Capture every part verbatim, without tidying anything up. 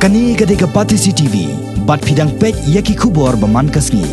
Kane ka dei ka Batesi T V, bad phi dang peit ïa ki khubor ba man ka sngi.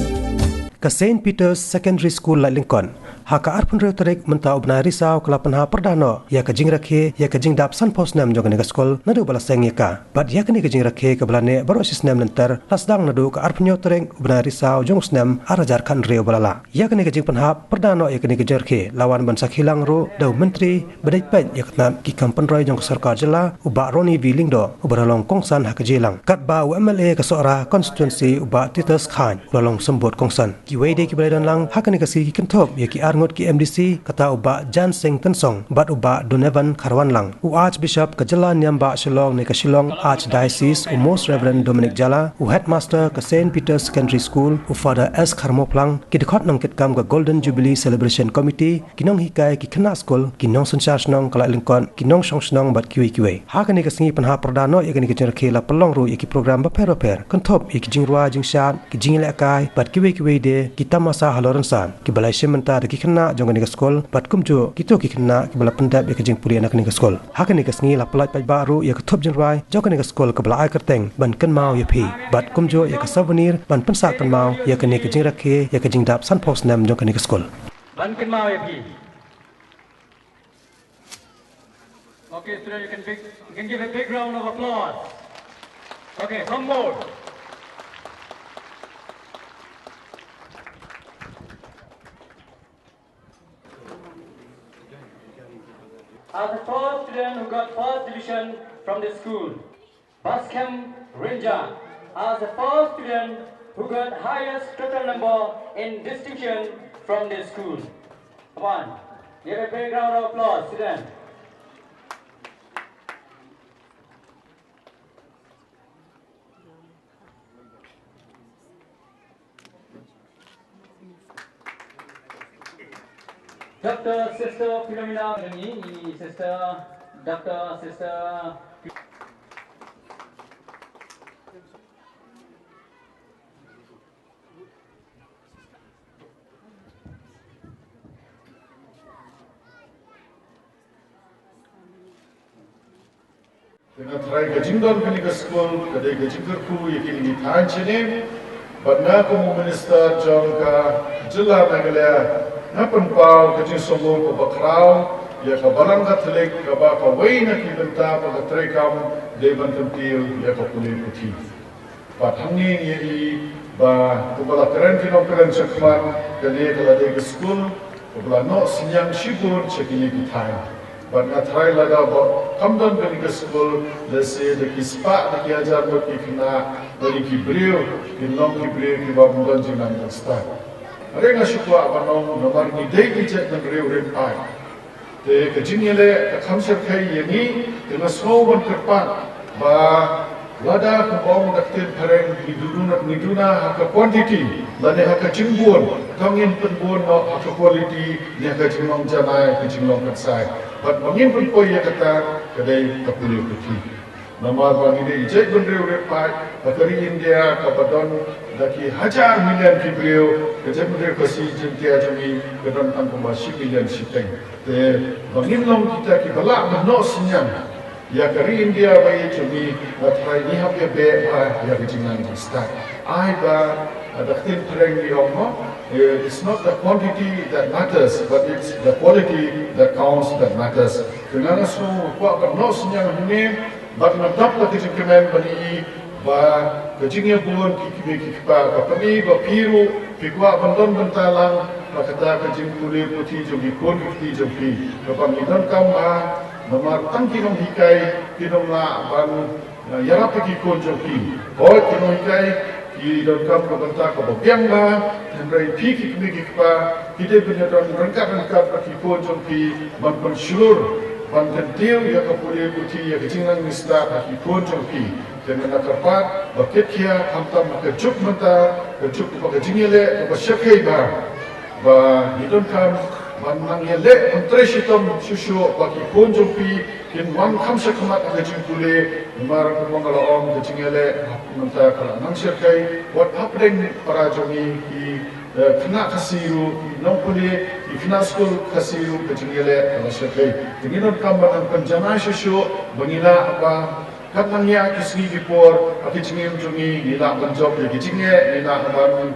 Ka Saint Peter's Secondary School Laitlyngkot, ha ka arphew hynriew tarik mynta u bnai Risaw ka la pynhap pyrda noh ïa ka jingrakhe ïa ka jingdap sanphew snem jong kane ka skul naduh ba la seng ïa ka. Bad ïa kane ka jingrakhe kaba la neh baroh shi snem lynter la sdang naduh ka arphew hynñiew tarik u bnai Risaw jong u snem ar hajar khathynriew ba la lah. Ïa kane ka jingpynhap pyrda noh ïa kane ka jingrakhe la wan ban sakhi lang ruh da u Myntri ba dei peit ïa ka tnat ki kam pynroi jong ka sorkar jylla, u Bah Ronnie V Lyngdoh, uba la long kongsan ha ka jingïalang. Katba u M L A ka Sohra constituency, u Bah Titus Chyne, u la long symbud kongsan. Kiwei de kiba la don lang ha kane ka sngi ki kynthup ïa ki arngut ki M D C, kata u Bah Jan Singh Tynsong bad u Bah Donovan Kharwanlang, u Archbishop ka jylla niam bah Shillong ne ka Shillong Archdiocese, u Most Reverend Dominic Jala, u Headmaster ka Saint Peter's Secondary School, u Father S Kharmawphlang, ki dkhot nongkitkam ka Golden Jubilee Celebration Committee, ki nonghikai, ki khynnah skul, ki nongsynshar shnong ka Laitlyngkot, ki nongshong shnong bad kiwei kiwei. Ha kane ka sngi pynhap pyrda noh ïa kane ka jingrakhe la pynlong ruh ïa ki program bapher bapher, kynthup ïa ki jingrwai jingshad, ki jingïalehkai bad kiwei kiwei de, ki tamasa halor rynsan, kiba la ïashim bynta da ki khynnah jong kane ka skul bad kumjuh kito ki khynnah kiba la pyndep ïa ka jingpule na kane ka skul. Ha kane ka sngi la pyllait paidbah ruh ïa ka thup jingrwai jong kane ka skul kaba la ai kyrteng Ban Kynmaw ïa Phi, bad kumjuh ïa ka souvenir ban pynsah kynmaw ïa kane ka jingrakhe ïa ka jingdap sanphew snem jong kane ka skul. Ban Kynmaw ïa Phi. Okay, student, you can big, you can give a big round of applause. Okay, some more. Are the first student who got first division from the school. Baskem Ranger are the first student who got highest total number in distinction from the school. Come on, give a big round of applause, student. Doctor Sister Philomena Melanie, Sister, Doctor Sister. Te nga tharai ka jingdon kane ka skul ka dei ka jingkyrkhu ïa kine ki thaiñ shaneng. Bad nga kum u minister jong ka jylla Meghalaya nga pynpaw ka jingsngewbha kaba khraw ïa ka Balang Katholik kaba kawei na ki bynta ba ka treikam dei ban kyntiew ïa ka pule puthi. Bad hangne ngi ïohi ba kumba la kren ki nongkren shakhmat, kane ka la dei ka skul kaba la noh synñiang shibun sha kine ki thaiñ. Bad nga tharai lada ba kam don kane ka skul, lehse da ki spah da ki hajar ngut ki khynnah bad ki briew kin long ki briew kiba ym don jingnang jingstad. Hynrei nga shu kwah ban ong namar ngi dei ki jaitbynriew rit paid. Te ka jingïaleh ka kham shyrkhei ïa ngi, te nga sngew ban kyrpad ba lada kumba ong da ka ktien phareng ngi duna, ngi duna ha ka quantity lane ha ka jingbun, to ngin pynbun noh ha ka quality ne ha ka jinglong janai, ka jinglong kynsai. Bad ba ngin pynpoi ïa kata ka dei ka pule puthi. Namar ba ngi dei jaitbynriew rit paid ha ka ri India kaba don da ki hajar million ki briew, ka jaitbynriew Khasi Jaiñtia jong ngi ka don tang kumba shi million shiteng. Te ba ngin long kita kiba lah ban noh synñiang ïa ka ri India ba ïeit jong ngi, nga tharai ngi hap ïa beh bha ïa ka jingnang jingstad. Ai ba, da ka ktien phareng ngi ong mo, eh, it's not the quantity that matters, but it's the quality that counts that matters. Te nga nga sngew kwah ban noh synñiang hangne, bad nga dap da ka jingkmen ban ïohi ba ka jingïabud ki kmie ki kpa ka pyni ba phi ruh phi kwah ban don bynta lang ha kata ka jingpule puthi jong ki khun ki kti jong phi. Kaba ngi donkam bha namar tang ki nonghikai kim lah ban, eh, ïarap ïa ki khun jong phi. Hooid ki nonghikai ki donkam ka bynta kaba biang bha, hynrei phi ki kmie ki kpa phi dei ban ïadon ryngkat ryngkat bad ki khun jong phi ban pynshlur, ban kyntiew ïa ka pule puthi, ïa ka jingnang jingstad ha ki khun jong phi. Te nga kyrpad ba kit khia khamtam ha ka juk mynta, ka juk kaba ka jingïaleh kaba shyrkhei bha. Ba ngi donkam ban nang ïaleh ban trei shitom shuh shuh ba ki khun jong phi kin wan kham shakhmat ha ka jingpule, namar kumba nga la ong ka jingïaleh mynta ka la nang shyrkhei, wat hapdeng para jong ngi ki, eh, khynnah Khasi ruh, ki nongpule, ki khynnah skul Khasi ruh ka jingïaleh ka la shyrkhei. Te ngi donkam ban nang pynjanai shuh shuh ba ngi lah ban Katba ngi ïa ki sngi ki por, ha ki jingim jong ngi, ngi lah ban jop ïa ki jingeh, ngi lah ban,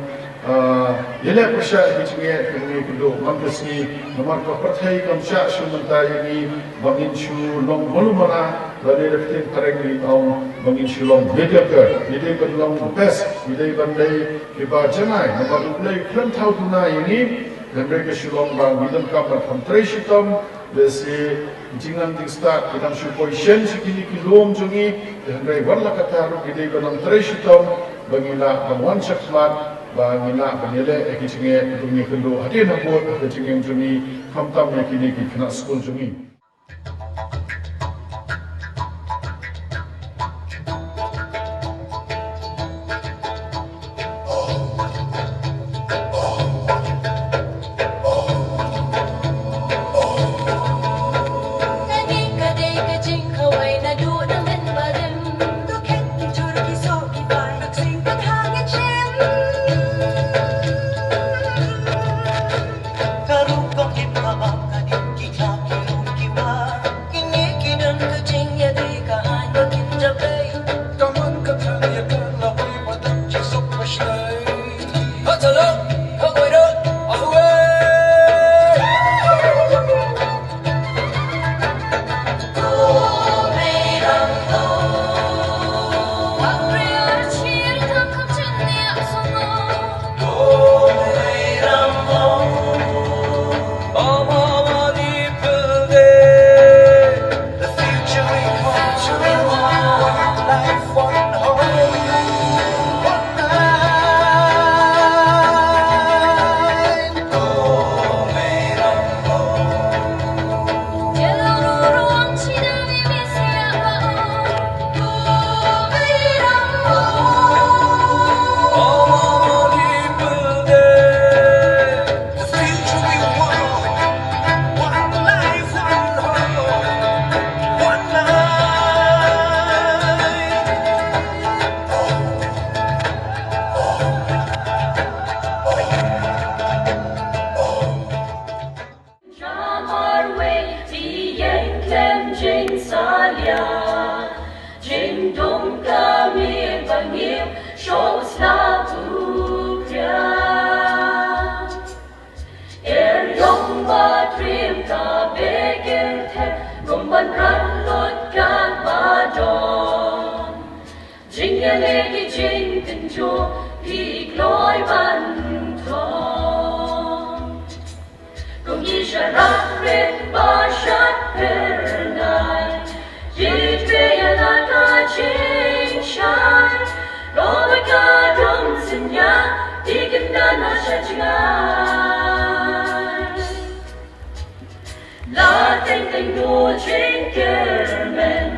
ah, ïaleh pyrshah ïa ki jingeh, ki jingeh kynduh man ka sngi, namar ka pyrthei kam shah shuh mynta ïa ngi, ba ngin shu long malu mara, lane da ka ktien phareng ngi ong, ba ngin shu long mediocre, ngi dei ban long the best, ngi dei ban dei kiba janai, namar U Blei u khlem thaw duna ïa ngi, hynrei ka shu long ba ngi donkam ban kham trei shitom, lehse jingnang jingstad ki dang shu poi shen sha kine ki lum jong ngi, hynrei wat la katta ruh ngi dei ban nang trei shitom, ba ngin lah ban wan shakhmat, ba ngin lah ban ïaleh ïa ki jingeh, ba ngin kynduh hadien habud ha ka jingim jong ngi, khamtam ïa kine ki khynnah skul jong ngi. Jam arwei, ïeng klem jingsalia. Jingdum ka mih ba ngi shoh sla u Khriat. Er ïong ba triem ka bek er thep, kum ban rat lut ka ba don. Jingïaleh ki jingtynjuh, ki kloi ban thong. Kum ki sharak rit ba shad phyrnai. Ki trei ïa la ka jingshai. Ro ba ka dum synñia. Ki kyndan na sha jngai. La teng teng du jingkyrmen.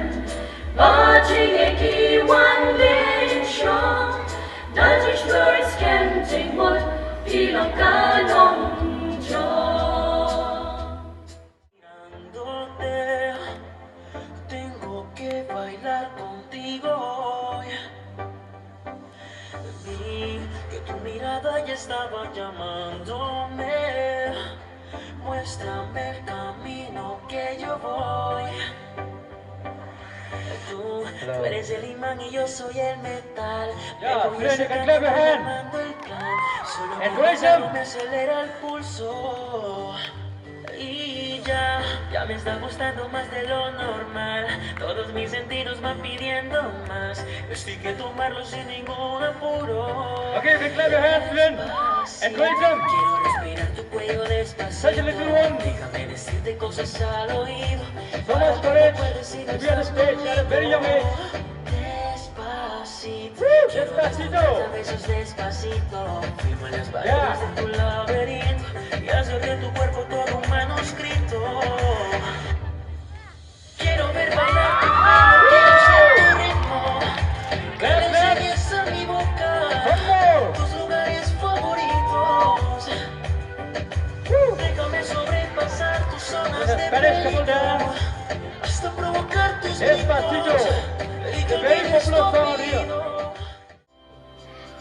Ba jingeh ki wan lynshong. Da jingshlur skhem jingmut, phi long ka nongjoh. Mirándote, tengo que bailar contigo hoy. Vi que tu mirada ya estaba llamándome. Muéstrame el camino que yo voy. Tú, tú eres el imán y yo soy el metal. Yeah, Fred, you can clap your hand. And raise him. Me acelera el pulso. Y ya, ya me está gustando más de lo normal. Todos mis sentidos van pidiendo más. Esto hay que tomarlo sin ningún apuro. Okay, you can clap your hands, Fred. And raise him. Quiero respirar tu cuello despacito. Such a little one. Déjame decirte cosas al oído. So much courage to be on the stage at a very young age. Despacito. Woo! Despacito. Besos despacito. Firma las paredes de tu laberinto y hacer de tu cuerpo todo un manuscrito. Quiero ver bailar tu mano, quiero ser tu ritmo. Que le enseñes a mi boca tus lugares favoritos. Déjame sobrepasar tus zonas de peligro. Hasta provocar tus gritos y que olvides tu apellido.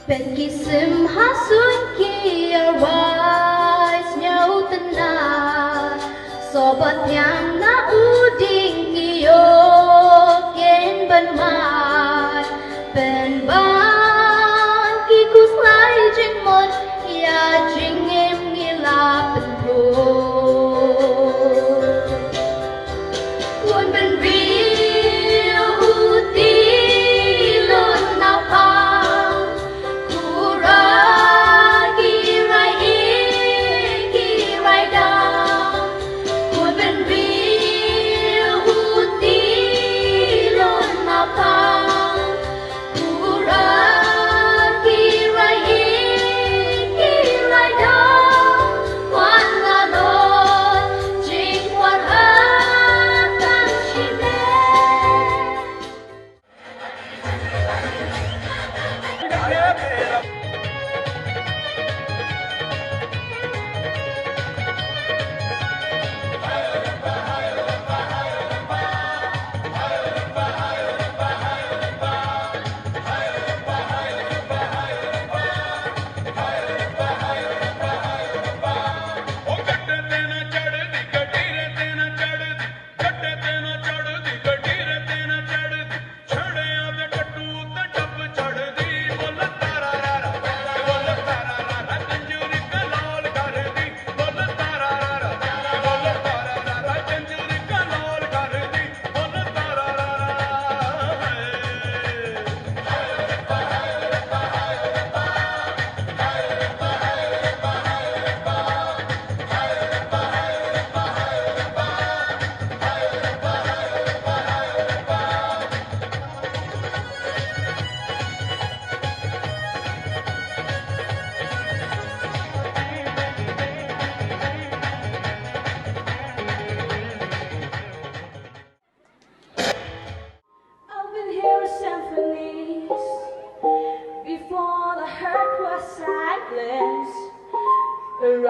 Peit ki sim ha suiñ ki arwai sñiaw tynnat. Soh ba thiang na u dieng ki ïoh ken ban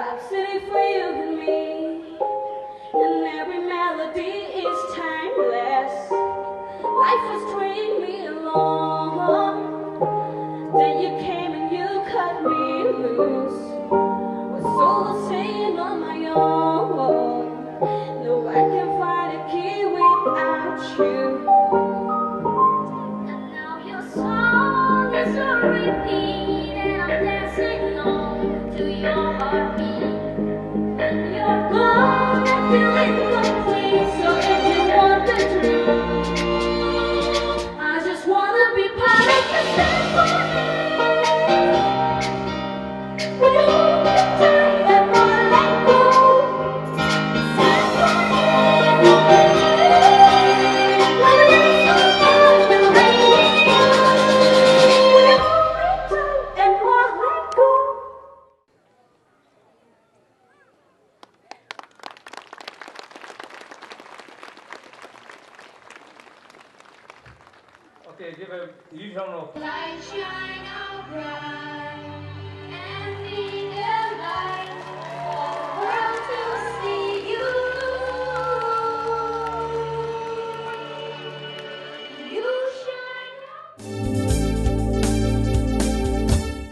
I've seen it for you and me, and every melody is timeless. Life was stringing me along, then you came and you cut me loose. Was solo singing on my own. No, I can find a key without you. And now your song is on repeat, and I'm dancing on to your heartbeat. When you're gone, I feel incomplete. So if you want the truth, I just wanna be part of the symphony. Will you hold me tight and won't let go? Okay, give a huge round of Light shine out bright and be the